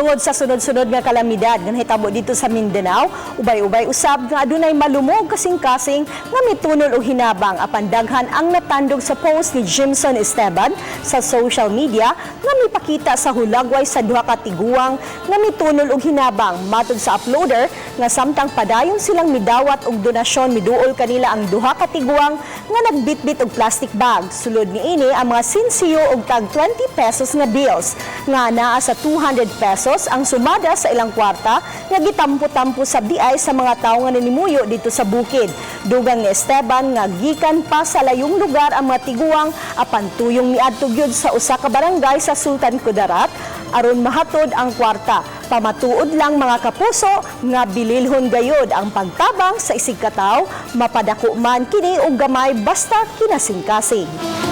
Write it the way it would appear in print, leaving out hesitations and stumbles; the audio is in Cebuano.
Tungod sa sunod-sunod nga kalamidad nga nahitabo dito sa Mindanao, ubay-ubay usab nga adunay malumog kasing-kasing nga mitunol og hinabang, apan daghan ang natandog sa post ni Jimson Esteban sa social media nga mipakita sa hulagway sa duha ka tiguang nga mitunol og hinabang. Matod sa uploader nga samtang padayon silang midawat og donasyon, miduol kanila ang duha ka tiguang nga nagbitbit og plastic bag. Sulod niini ang mga sinsiyo og tag 20 pesos nga bills nga naa sa 200 pesos ang sumada sa ilang kwarta nga gitampo-tampo sa diay sa mga tawo nga nanimuyo dito sa bukid. Dugang ni Esteban nga gikan pa sa layong lugar ang mga tiguang, apan tuyong miadto gyud sa usa ka barangay sa Sultan Kudarat aron mahatod ang kwarta. Pamatuod lang, mga kapuso, nga bililhon gayod ang pagtabang sa isigkatawo, mapadako man kini og gamay basta kinasingkasing.